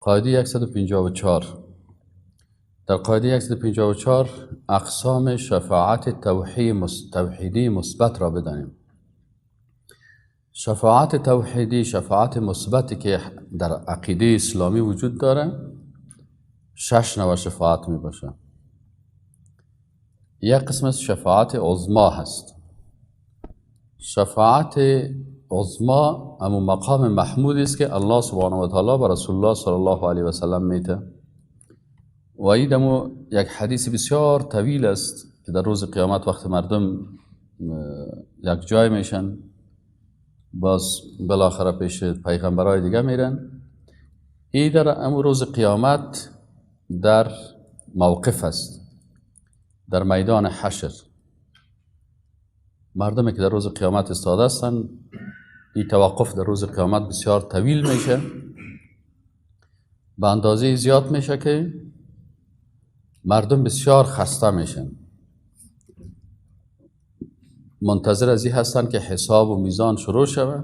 قاعده 154. در قاعده 154 اقسام شفاعت توحیدی مثبت را بدانیم. شفاعت توحیدی، شفاعت مثبتی که در عقیده اسلامی وجود داره، 6 نوع شفاعت می باشه. یک قسم از شفاعت عظما هست. شفاعت عظما امو مقام محمودی است که الله سبحانه و تعالی به رسول الله صلی الله علیه و سلم میته. و این امو یک حدیث بسیار طویل است که در روز قیامت وقت مردم یک جای میشن، باز بالاخره پیش پیغمبرای دیگه میرن. این در امو روز قیامت در موقف است، در میدان حشر. مردمی که در روز قیامت استاده هستند، این توقف در روز قیامت بسیار طویل میشه، به اندازه زیاد میشه که مردم بسیار خسته میشن، منتظر از این هستن که حساب و میزان شروع شوه.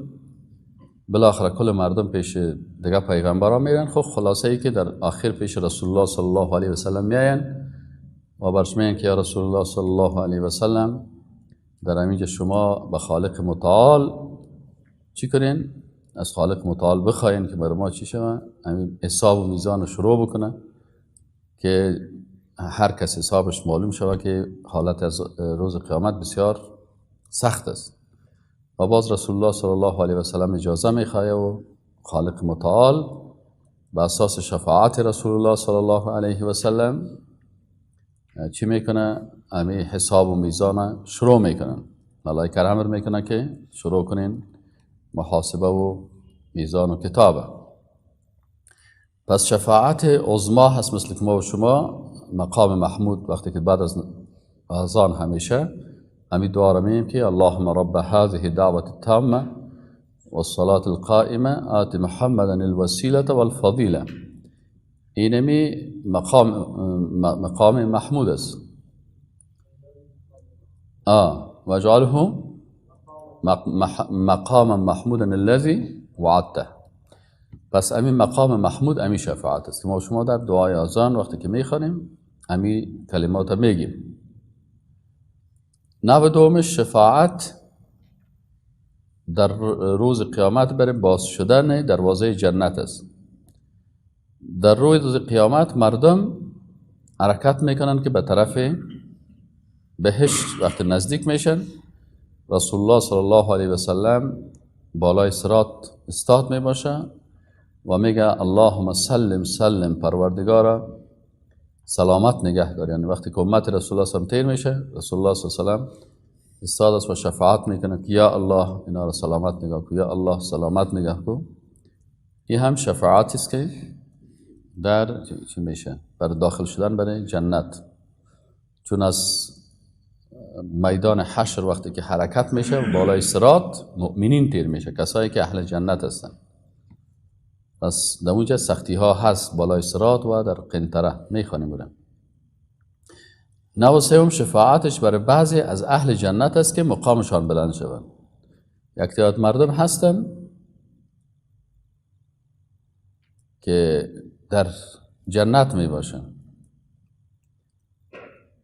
بالاخره کل مردم پیش دیگه پیغمبران میرن. خب خلاصه ای که در آخر پیش رسول الله صلی الله علیه و سلم میاین و برش میگن که یا رسول الله صلی الله علیه و سلم، در همینجا شما به خالق متعال چی کنین؟ از خالق متعال بخواین که برای ما چی شوه؟ همین حساب و میزان رو شروع بکنه که هر کس حسابش معلوم شوه که حالت از روز قیامت بسیار سخت است. و باز رسول الله صلی الله علیه و سلم اجازه میخواه و خالق متعال به اساس شفاعت رسول الله صلی الله علیه و سلم چی میکنه؟ امی حساب و میزان شروع میکنن. ملائکه امر میکنه که شروع کنین محاسبه و میزان و کتابه. پس شفاعت عظما هست، مثل که ما و شما مقام محمود وقتی که بعد از اذان همیشه امی دعا را میگیم که اللهم رب هذه الدعوة التامة والصلاة القائمة آت محمدا الوسیلة والفضیلة. اینمی مقام محمود است. واجعله مقام محمودا الذي وعدته. پس امی مقام محمود امی شفاعت است که ما شما در دعای اذان وقتی که میخوانیم امی کلمات میگیم. نوع دومش شفاعت در روز قیامت برای باز شدن دروازه جنت است. در روز قیامت مردم حرکت میکنن که به طرف بهشت وقتی نزدیک میشن، رسول الله صلی الله علیه و سلم بالای صراط استاد میباشه و میگه اللهم سلم سلم، پروردگارا سلامت نگه دار. یعنی وقتی که امت رسول الله صلی تیر میشه، رسول الله صلی الله علیه و سلم استاد است و شفاعت میکنه که یا الله اینا را سلامت نگاه کن، یا الله سلامت نگاه کن. این هم شفاعت است که در چی میشه؟ برای داخل شدن برای جنت. چون از میدان حشر وقتی که حرکت میشه بالای صراط مؤمنین تیر میشه، کسایی که اهل جنت هستن. پس در اونجا سختی ها هست بالای صراط و در قنطره میخوانیم بودن. نوع سوم شفاعتش برای بعضی از اهل جنت است که مقامشان بلند شوند. یک تعداد مردم هستن که در جنت می باشن.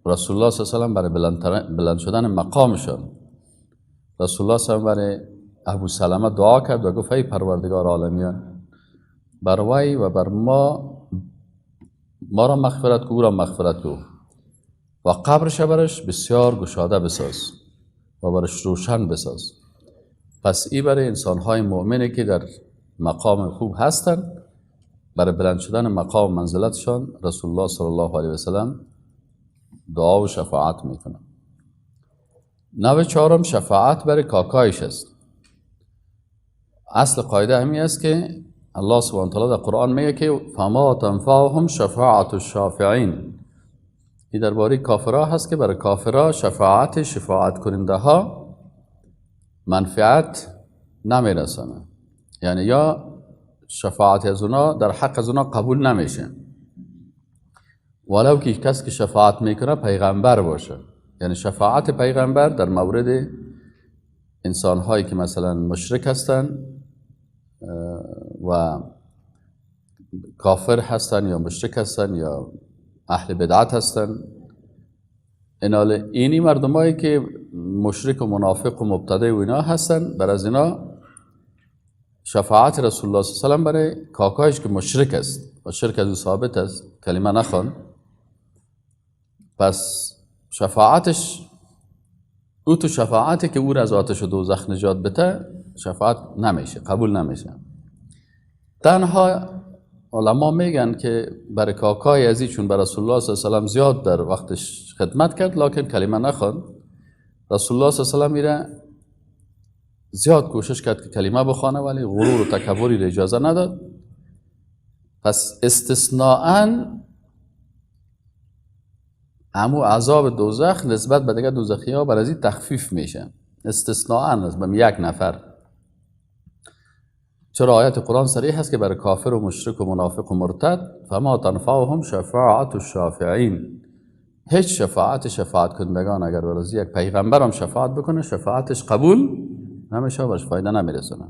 رسول الله صلی الله علیه و سلم برای بلند شدن مقامشان، رسول الله صلی الله علیه و سلم برای ابو سلمه دعا کرد و گفت ای پروردگار عالمیان، بر وی و بر ما را مغفرت کو، او را مغفرت کو و قبرش برش بسیار گشاده بساز و برش روشن بساز. پس ای برای انسانهای مؤمنی که در مقام خوب هستند، برای بلند شدن مقام منزلتشان رسول الله صلی الله علیه و سلم دعا و شفاعت میکنه. نوع چهارم شفاعت برای کاکایش است. اصل قاعده همی است که الله سبحانه وتعالی در قرآن میگه که فما تنفعهم شفاعت الشافعین. این درباره کافرها هست که برای کافرها شفاعت کننده ها منفعت نمیرسانه، یعنی یا شفاعت از اونا در حق از اونا قبول نمیشه، ولو که کسی که شفاعت میکنه پیغمبر باشه. یعنی شفاعت پیغمبر در مورد انسانهایی که مثلا مشرک هستن و کافر هستن یا مشرک هستن یا اهل بدعت هستن. اینی مردمایی که مشرک و منافق و مبتدع و اینا هستن، بر از اینا شفاعت رسول الله صلی الله علیه و سلم برای کاکایش که مشرک است و شرک از او ثابت است، کلمه نخوان، پس شفاعتش او تو شفاعتی که او را از آتش و دوزخ نجات بده شفاعت نمیشه، قبول نمیشه. تنها علما میگن که برای کاکای ازی چون بر رسول الله صلی الله علیه و سلم زیاد در وقتش خدمت کرد لکن کلمه نخوان، رسول الله صلی الله علیه و سلم میره زیاد کوشش کرد که کلمه بخوانه ولی غرور و تکبری را اجازه نداد. پس استثناءً امو عذاب دوزخ نسبت به دیگه دوزخی ها بر از این تخفیف میشه، استثناءً نسبت به یک نفر. چرا آیت قرآن صریح هست که برای کافر و مشرک و منافق و مرتد فما تنفعهم شفاعت الشافعین، هیچ شفاعت شفاعت کنندگان اگر بر از یک پیغمبر هم شفاعت بکنه شفاعتش قبول نمیشه، برش فایده نمیرسونه.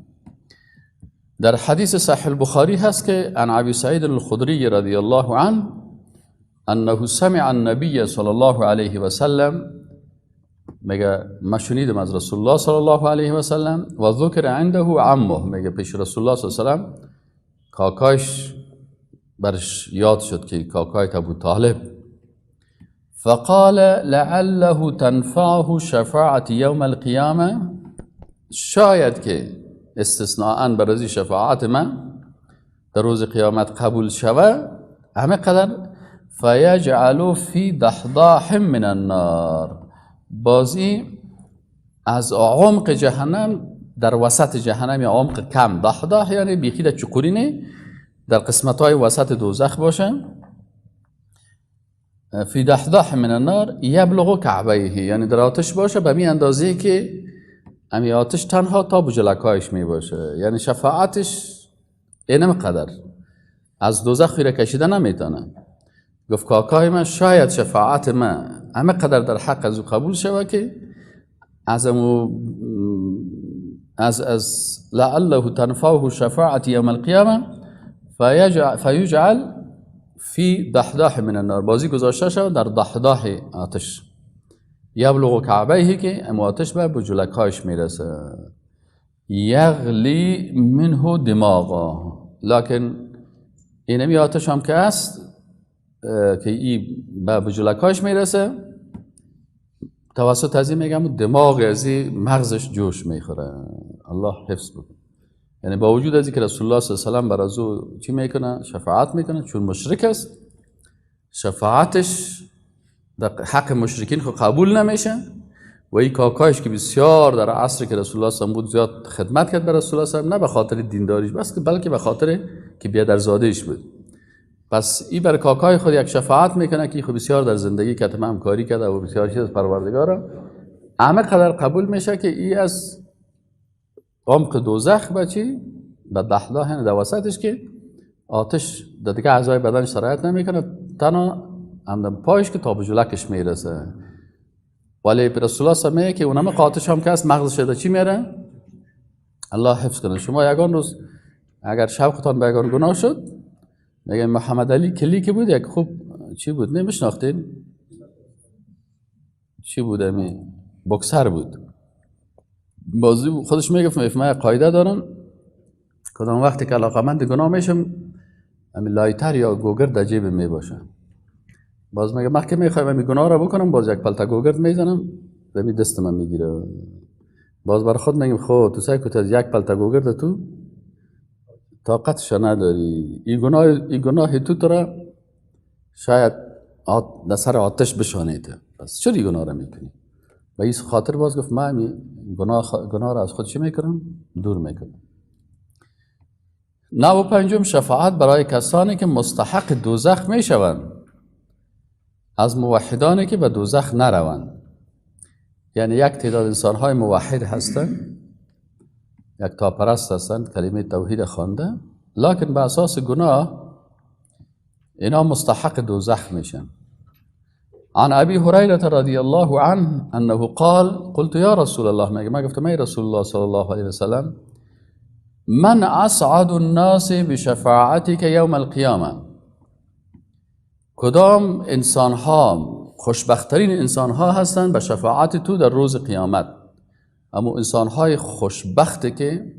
در حدیث صحیح البخاری هست که عن ابی سعید الخدری رضی الله عنه انه سمع النبی صلی الله علیه و سلم، میگه ما شنیدم از رسول الله صلی الله علیه و سلم و ذکر عنده عمه، میگه پیش رسول الله صلی الله علیه و سلم کاکایش برش یاد شد که کاکای ابو طالب، فقال لعله تنفعه شفاعت یوم القیامه، شاید که استثناءً برازی شفاعت من در روز قیامت قبول شوه، همه قدر فیجعلوا فی دحضاح من النار، بازی از عمق جهنم در وسط جهنم یا عمق کم، دحضاح یعنی بیخی در چقوری نه، در قسمت های وسط دوزخ باشه، فی دحضاح من النار یبلغ کعبیه، یعنی در آتش باشه به می اندازه که امی آتش تنها تا بجلکایش می باشه، یعنی شفاعتش اینم قدر از دوزخ خیره کشیده نمیتونه. گفت کاکای من شاید شفاعت من همه قدر در حق از او قبول شوه که از از از لعله تنفعه شفاعت یوم القیامه فیجعل فی دحداح من النار، بازی گذاشته شود در دحداح آتش، یبلغ کعبیه که ام آتش به بجلکایش میرسه، یغلی منه دماغه، لکن اینمی آتش هم که است که ای به بجلکاش میرسه توسط از این میگم دماغ از این مغزش جوش میخوره. الله حفظ بکنه. یعنی با وجود از اینکه رسول الله صلی الله علیه و سلم بر از او چی میکنه؟ شفاعت میکنه، چون مشرک است شفاعتش در حق مشرکین خو قبول نمیشه و این کاکایش که بسیار در عصر که رسول الله صلی الله علیه و بود زیاد خدمت کرد بر رسول الله صلی الله علیه و، نه به خاطر دینداریش بس که بلکه به خاطر که بیادرزادهش بود. پس این بر کاکای خود یک شفاعت میکنه که خب بسیار در زندگی کتم همکاری کرده و بسیار چیز از پروردگارا همه قدر قبول میشه که ای از عمق دوزخ بچی به دحداه در وسطش که آتش در دیگه اعضای بدنش سرایت نمیکنه، تنها هم پایش که تا به جلکش میرسه. ولی رسول الله صلی الله علیه و که اونم آتش هم که است مغزش ده چی میره؟ الله حفظ کنه. شما یگان روز اگر شوقتان به یگان گناه شد، میگه محمد علی کلی که بود یک خوب چی بود نمیشناختین؟ چی بود؟ امی بکسر بود. بازی خودش میگفت من قاعده دارم کدام وقتی که علاقمند گناه میشم امی لایتر یا گوگرد در جیب می باشه. باز میگه من که میخوایم امی گناه را بکنم باز یک پلتا گوگرد میزنم زمین دست من میگیره. باز بر خود میگم خب تو سعی کن از یک پلتا گوگرد تو طاقتش نداری، این گناه تو را شاید در سر آتش بشانیده، پس چرا این گناه را میکنی؟ و این خاطر باز گفت من گناه را از خود چی میکنم؟ دور میکنم. 95 شفاعت برای کسانی که مستحق دوزخ میشوند از موحدانی که به دوزخ نروند. یعنی یک تعداد انسانهای موحد هستند، یک تاپرست هستند، کلمه توحید خوانده، لکن به اساس گناه اینا مستحق دوزخ میشن. عن ابی هریره رضی الله عنه انه قال قلت یا رسول الله، میگه من گفتم ای رسول الله صلی الله علیه و سلم من اسعد الناس بشفاعتك یوم القیامه، کدام انسان ها خوشبختترین انسان ها هستند به شفاعت تو در روز قیامت؟ اما انسان های خوشبخت که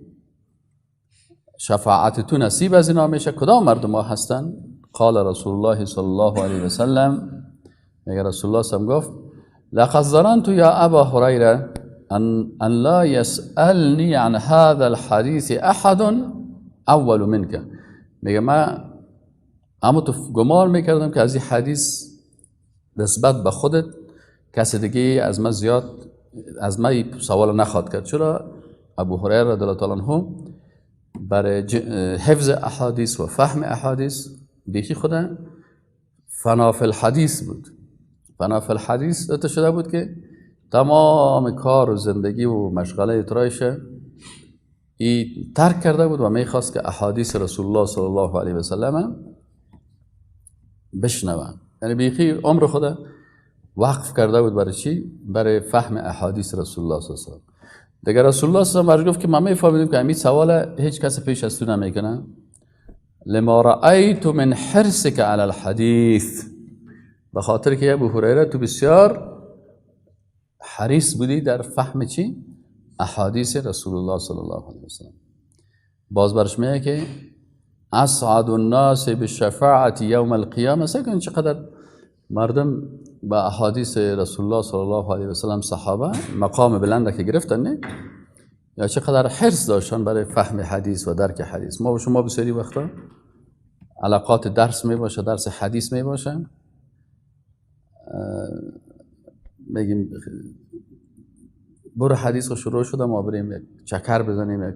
شفاعت تو نصیب از اینا میشه کدام مردم ها هستند؟ قال رسول الله صلی الله علیه و سلم، میگه رسول الله صلی گفت لقد ظننت یا ابا هریره ان لا يسألني عن هذا الحديث احد اول منك. میگه من اما تو گمان میکردم که از این حدیث نسبت به خودت کسی دیگه از من زیاد از من سوال نخواد کرد. چرا؟ ابو هریره رضی الله تعالی عنه برای حفظ احادیث و فهم احادیث بیخی خود فنا فی الحدیث بود. فنا فی الحدیث داده شده بود که تمام کار و زندگی و مشغله ترایش ای ترک کرده بود و میخواست که احادیث رسول الله صلی الله علیه و سلم بشنوه. یعنی بیخی عمر خود وقف کرده بود برای چی؟ برای فهم احادیث رسول الله صلی الله علیه و سلم. دیگر رسول الله صلی الله علیه و گفت که من میفهمیدم که همین سوال هیچ کس پیش از تو نمیکنه. لما رأیت من حرصك علی الحدیث، به خاطر که ابو هریره تو بسیار حریص بودی در فهم چی؟ احادیث رسول الله صلی الله علیه و سلم. باز برش میگه که اسعد الناس بالشفاعت یوم القیامه. سکن چقدر مردم با احادیث رسول الله صلی الله علیه و سلم صحابه مقام بلند که گرفتن، نه؟ یا چقدر حرص داشتن برای فهم حدیث و درک حدیث. ما و شما بسیاری وقتا علاقات درس می باشه، درس حدیث می باشه، میگیم برو حدیث رو شروع شده، ما بریم یک چکر بزنیم، یک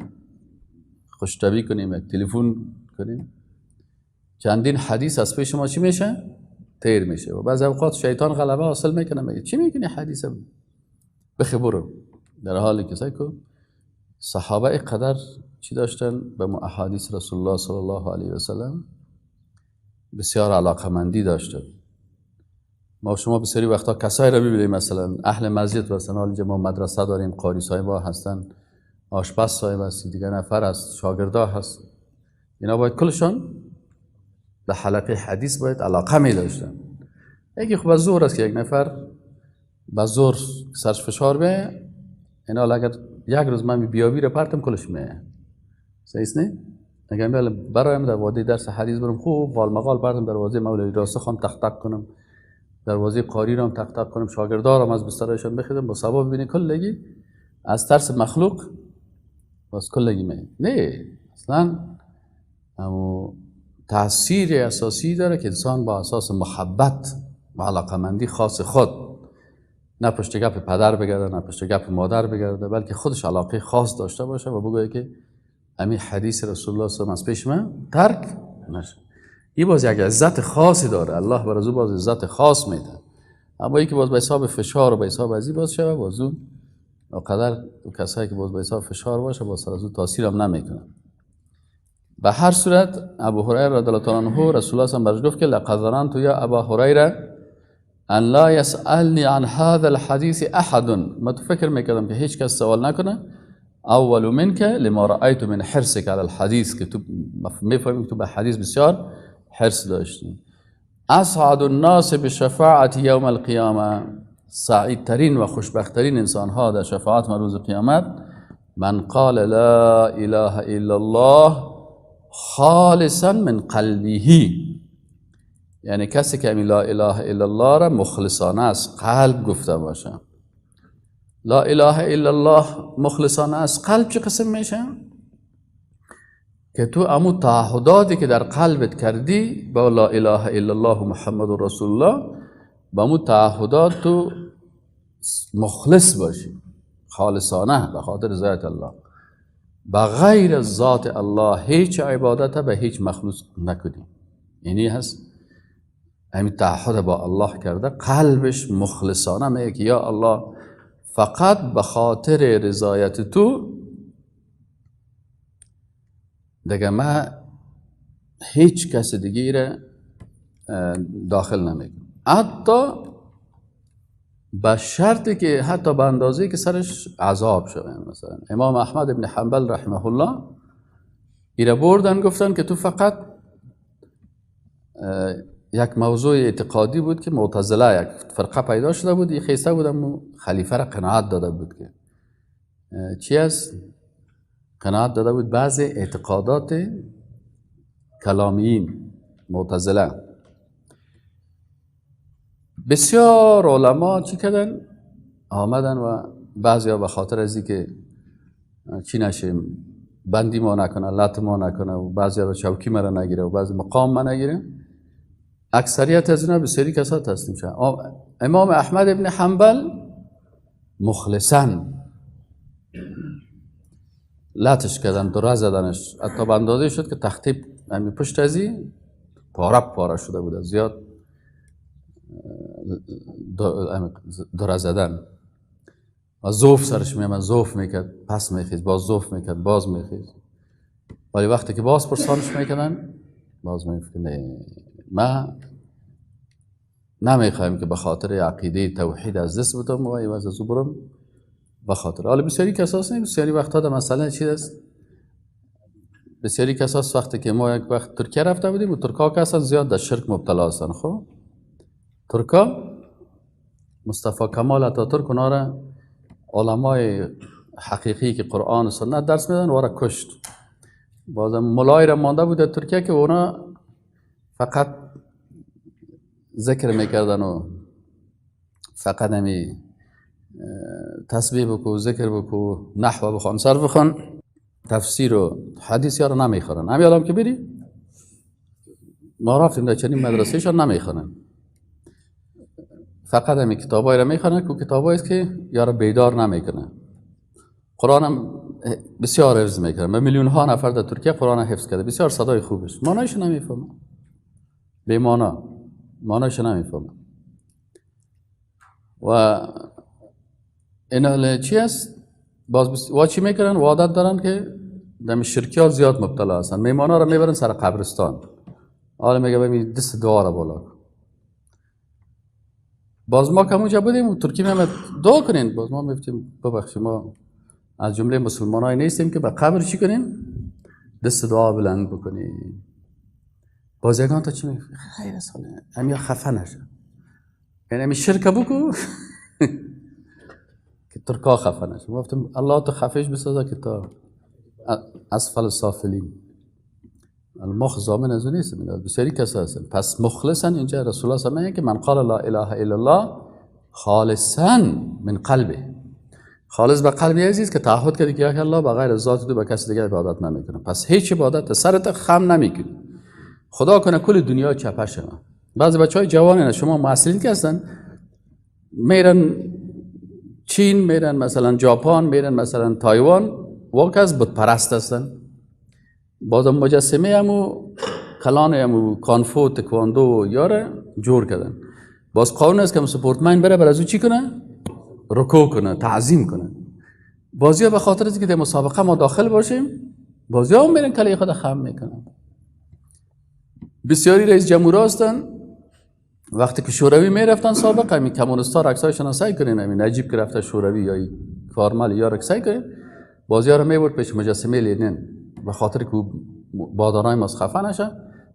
خوشتبی کنیم، یک تلفن کنیم. چندین حدیث از پیش ما چی میشه؟ تیر میشه. و بعض اوقات شیطان غلبه حاصل میکنه، میگه چی میکنی حدیث بخی برو، در حالی که سیکو صحابه اینقدر چی داشتن به احادیث رسول الله صلی الله علیه و سلم بسیار علاقمندی داشتن. ما شما بسیاری وقتا کسایی را ببینیم، مثلا اهل مسجد، مثلا اینجا ما مدرسه داریم، قاری صاحبا هستن، آشپز صاحب هست، دیگر نفر هست، شاگردا هست، اینا باید کلشان به حلقه حدیث باید علاقه می داشتن. یکی خب از زور است که یک نفر به زور سرش فشار به اینا، اگر یک روز من بیابی را پرتم کلش میه، صحیح نه؟ اگر برایم در وادی درس حدیث برم، خوب قال مقال پرتم، دروازه مولوی راسخ هم تق تق کنم، دروازه قاری را هم تق تق کنم، شاگردارم از بسترشان بخیدم، با سبب ببینی کلگی از ترس مخلوق باز کلگی می نه. اصلا اما تاثیر اساسی داره که انسان با اساس محبت و علاقمندی خاص خود، نه پشت گپ پدر بگرده، نه پشت گپ مادر بگرده، بلکه خودش علاقه خاص داشته باشه و بگوید که همین حدیث رسول الله صلی الله علیه و از پیش من ترک نشه. این باز یک عزت خاصی داره، الله بر از او باز عزت خاص میده. اما یکی باز به حساب فشار و به حساب ازی باز شوه، باز اون قدر کسایی که باز به حساب فشار باشه باز از او تاثیر هم نمیکنه. به هر صورت ابو هریره رضی الله تعالی عنه رسول الله صلی الله علیه و برش گفت که لقد ظننت یا ابا هریره ان لا يسألني عن هذا الحديث احد. ما تو فکر میکردم که هیچ کس سوال نکنه اول منك لما رأيت من حرصك على الحديث، که تو میفهمی که تو به حدیث بسیار حرص داشتی. اسعد الناس بشفاعت یوم القیامه، سعیدترین و خوشبختترین انسان ها در شفاعت روز قیامت، من قال لا اله الا الله خالصا من قلبه، یعنی کسی که لا اله الا الله را مخلصانه از قلب گفته باشه. لا اله الا الله مخلصانه از قلب چه قسم میشه؟ که تو امو تعهداتی که در قلبت کردی با لا اله الا الله محمد رسول الله، با امو تعهدات تو مخلص باشی، خالصانه به خاطر ذات الله، به غیر ذات الله هیچ عبادت به هیچ مخلوق نکنی. اینی هست همین تعهد با الله کرده، قلبش مخلصانه میگه که یا الله فقط به خاطر رضایت تو دیگه من هیچ کس دیگه را داخل نمیکنم، حتی به شرطی که حتی به اندازه که سرش عذاب شده. مثلا امام احمد ابن حنبل رحمه الله ایره بردن گفتن که تو فقط یک موضوع اعتقادی بود که معتزله یک فرقه پیدا شده بود، این خیسته بودم و خلیفه را قناعت داده بود که چی است؟ قناعت داده بود بعض اعتقادات کلامیین معتزله. بسیار علما چی کردن؟ آمدن و بعضیا به خاطر از اینکه چی نشه، بندی ما نکنه، لط ما نکنه و بعضیا را چوکی مرا نگیره و بعضی مقام ما نگیره، اکثریت از اینا بسیاری کسا تسلیم شدن. امام احمد ابن حنبل مخلصا لطش کردن، دره زدنش، حتی به اندازه شد که تخته همین پشت ازی پاره پاره شده بود، زیاد دره زدن و ضعف سرش میامد، ضعف میکرد، پس میخیز، باز ضعف میکرد، باز میخیز. ولی وقتی که باز پرسانش میکردن باز میگفت نه، ما نمیخوایم که به خاطر عقیده توحید از دست بدم و عوض از او برم به خاطر. حالا بسیاری کساس نه، بسیاری وقتها در مسئله چیز است، بسیاری کساس وقتی که ما یک وقت ترکیه رفته بودیم و ترکا که اصلا زیاد در شرک مبتلا هستن. خب ترکا مصطفی کمال اتاتورک اونا را علمای حقیقی که قرآن و سنت درس میدن و را کشت. بازم ملای را مانده بود در ترکیه که اونا فقط ذکر میکردن و فقط همی تسبیح بکو، ذکر بکو، نحو بخوان، صرف بخوان، تفسیر و حدیث ها را نمیخورن. همین الان که بری ما رفتیم در چنین مدرسه شان نمیخوانن، فقط همی کتابایی را میخوانن که کتابایی است که یارو بیدار نمیکنه. قرآن هم بسیار حفظ میکنه، میلیون ها نفر در ترکیه قرآن حفظ کرده، بسیار صدای خوبش، معنایش نمیفهمه، به معنا معنایش نمیفهمه. و اینا چی است؟ باز وا چی میکنن؟ عادت دارن که دم شرکی ها زیاد مبتلا هستن، میمانا را میبرن سر قبرستان، حالا میگه ببین دست دعا را بالا کن. باز ما که اونجا بودیم و ترکی میامد دعا کنین، باز ما میگفتیم ببخشید ما از جمله مسلمانای نیستیم که به قبر چی کنیم؟ دست دعا بلند بکنیم. باز یگان تا چی میگه؟ خیر ساله همیا خفه نشه، یعنی همی شرک بکو که ترکا خفه نشه. ما گفتیم الله تو خفهش بسازه که تا اسفل سافلین. ما ضامن از اون نیستیم، بسیاری کسا هستن. پس مخلصا اینجا رسول الله صلی الله علیه و که من قال لا اله الا الله خالصا من قلبه، خالص به قلبی عزیز که تعهد کرده که یا الله به غیر از ذات تو به کسی دیگه عبادت نمیکنم. پس هیچ عبادت سرت خم نمیکنی، خدا کنه کل دنیا چپه شوه. بعضی بچهای جوان نه شما محصلین که هستن میرن چین، میرن مثلا ژاپن، میرن مثلا تایوان، واقعا از بت پرست هستن. بازم مجسمه همو کلان همو کانفو تکواندو یاره جور کردن. باز قانون است که سپورتمن بره بر از او چی کنه؟ رکوع کنه، تعظیم کنه. بازی ها به خاطر اینکه در مسابقه ما داخل باشیم، بازی ها میرن کله خود خم میکنن. بسیاری رئیس جمهور هستن وقتی که شوروی میرفتن سابق، همین کمونیستا رقصایشان سعی کنین، همین نجیب که رفته شوروی یا کارمل یا رقصای کنین، بازی ها رو میبرد پیش مجسمه لنین به خاطر که بادارای ما خفه نشه.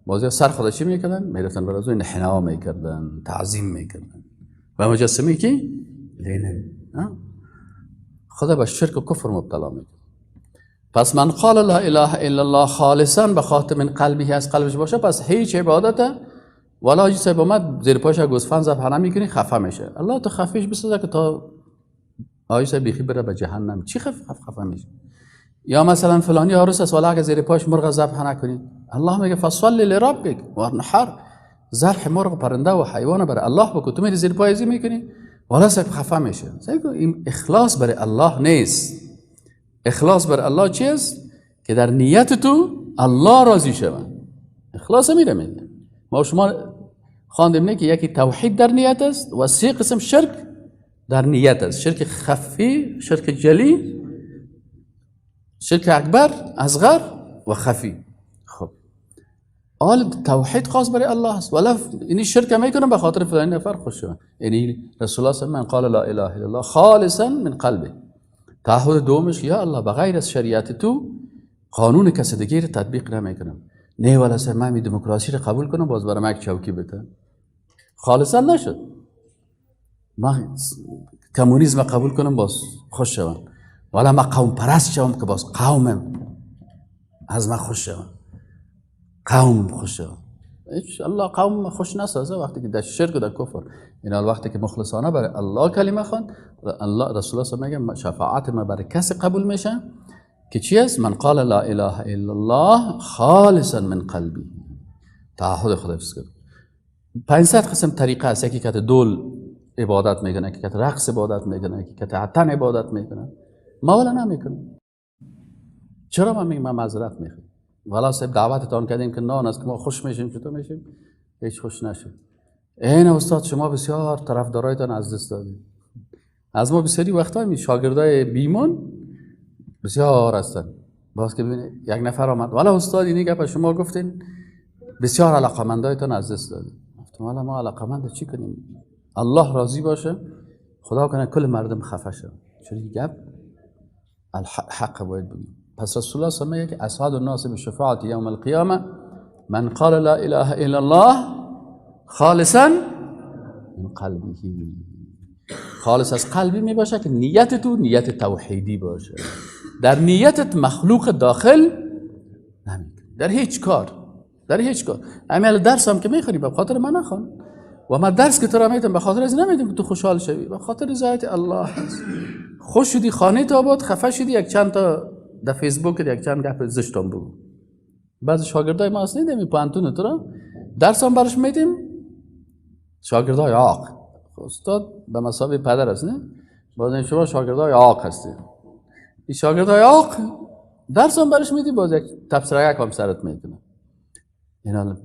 بازی ها سر خود چی میکردن؟ میرفتن برای از اون انحنا میکردن، تعظیم میکردن و مجسمه کی؟ لنین. خدا به شرک و کفر مبتلا میکنه. پس من قال لا اله الا الله خالصا به خاطر من قلبه، از قلبش باشه، پس هیچ عبادت ولا حاجی صاحب اومد زیر پاش گوسفند ذبح نمیکنی خفه میشه. الله تو خفهش بسازه که تا حاجی صاحب بیخی بره به جهنم. چی خفه میشه؟ یا مثلا فلانی عروس است ولا اگه زیر پاش مرغ ذبح نکنی، الله میگه فصل لربک وانحر، ذبح مرغ پرنده و حیوان برای الله بکن، تو میری زیر پای ازی میکنی ولا صاحب خفه میشه. این اخلاص برای الله نیست. اخلاص بر الله چیست؟ که در نیت تو الله راضی شود. اخلاص میره میگه. ما شما خواندیم نه که یکی توحید در نیت است و سه قسم شرک در نیت است: شرک خفی، شرک جلی، شرک اکبر، اصغر و خفی. خب آل توحید خاص برای الله است، ولی اینی شرک میکنه به خاطر فلان نفر خوش شود. یعنی رسول الله صلی الله علیه و قال لا اله الا الله خالصا من قلبه. تعهد دومش یا الله بغیر از شریعت تو قانون کس دیگه رو تطبیق نمیکنم. نه والا سر من می دموکراسی رو قبول کنم باز برام یک چوکی بده. خالصا نشد. من کمونیسم قبول کنم باز خوش شوم. والا من قوم پرست شوم که باز قومم از من خوش شوم. قوم خوش شوم. الله قوم خوش نسازه وقتی که در شرک و در کفر. این وقتی که مخلصانه برای الله کلمه خواند، الله رسول الله میگه شفاعت ما برای کسی قبول میشه که چی است؟ من قال لا اله الا الله خالصا من قلبی. تعهد خدا حفظ کرد. 500 قسم طریقه است. یکی که دول عبادت میکنه، یکی که رقص عبادت میکنه، یکی که عتن عبادت میکنه. ما ولا نمیکنه. چرا من میگم من معذرت میخوام؟ والا صاحب دعوتتان کردیم که نان است که ما خوش میشیم، چطور میشیم؟ هیچ خوش نشد. این استاد شما بسیار طرفدارایتان از دست دادید. از ما بسیاری وقتا می شاگردای بیمان بسیار هستن. باز که ببینید یک نفر آمد، والا استاد اینی گپ شما گفتین بسیار علاقمندایتان از دست دادید. گفتم والا ما علاقمند چی کنیم؟ الله راضی باشه، خدا کنه کل مردم خفه شه. چون این گپ الحق باید بگیم. پس رسول الله صلی الله علیه و آله میگه اسعد الناس بشفاعت یوم القیامه من قال لا اله الا الله خالصا من قلبه. خالص از قلبی می باشه که نیت تو نیت توحیدی باشه. در نیتت مخلوق داخل نمیکنی. در هیچ کار، در هیچ کار. همین درس هم که میخوری به خاطر من نخوان. و ما درس که تو را میتم به خاطر از نمیدم که تو خوشحال شوی، به خاطر رضایت الله هست. خوش شدی خانه تا آباد، خفه شدی یک چند تا در فیسبوک یک چند گپ زشتم بگو. بعضی شاگردای ما اصلا نمی پانتون تو را درس هم برش میدیم، شاگردای عاق. استاد به مثابه پدر است نه؟ باز این شما شاگردای عاق هستید. این شاگردای عاق درس هم برش میدیم، باز یک تبصره هم سرت میکنه. اینا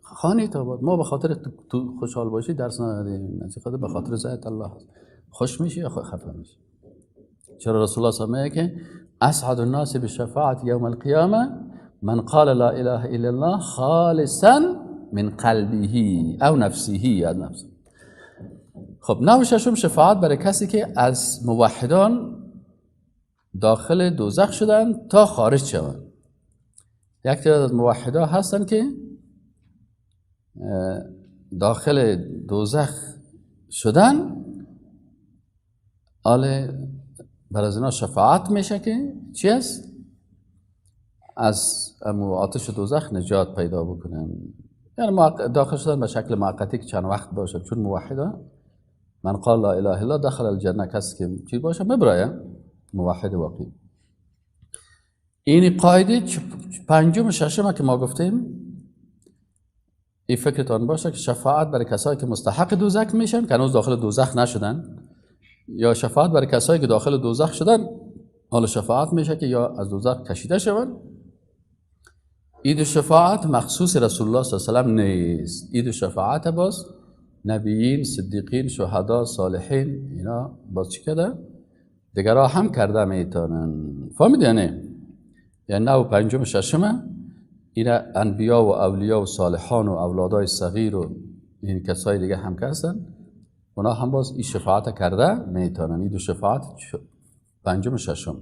خانه تا آباد ما به خاطر تو خوشحال باشی درس ندادیم، از خاطر به خاطر رضایت الله هست. خوش میشی یا خفه میشی؟ چرا رسول الله صلی الله علیه و آله میگه اسعد الناس بشفاعت یوم القیامه من قال لا اله الا الله خالصا من قلبه او نفسه یا نفسه. خب نوع ششم شفاعت برای کسی که از موحدان داخل دوزخ شدن تا خارج شوند. یک تعداد از موحدان هستن که داخل دوزخ شدن، آله بر از اینا شفاعت میشه که چی است؟ از آتش دوزخ نجات پیدا بکنن. یعنی داخل شدن به شکل موقتی که چند وقت باشه، چون موحده من قال لا اله الا دخل الجنه، کسی که چی باشه مبرایه موحد واقعی. این قاعده پنجم و ششم که ما گفتیم، این فکرتان باشه که شفاعت برای کسایی که مستحق دوزخ میشن که هنوز داخل دوزخ نشدن، یا شفاعت برای کسایی که داخل دوزخ شدن حالا شفاعت میشه که یا از دوزخ کشیده شون. اید شفاعت مخصوص رسول الله صلی الله علیه و سلم نیست. اید شفاعت باز نبیین، صدیقین، شهدا، صالحین اینا باز چی کرده؟ دیگرها هم کرده میتونن. فهمیدی یعنی؟ یعنی نه و پنجم و ششمه اینا انبیا و اولیا و صالحان و اولادای صغیر و این کسای دیگه هم که هستن، اونا هم باز این شفاعت کرده میتونن. این دو شفاعت پنجم و ششم.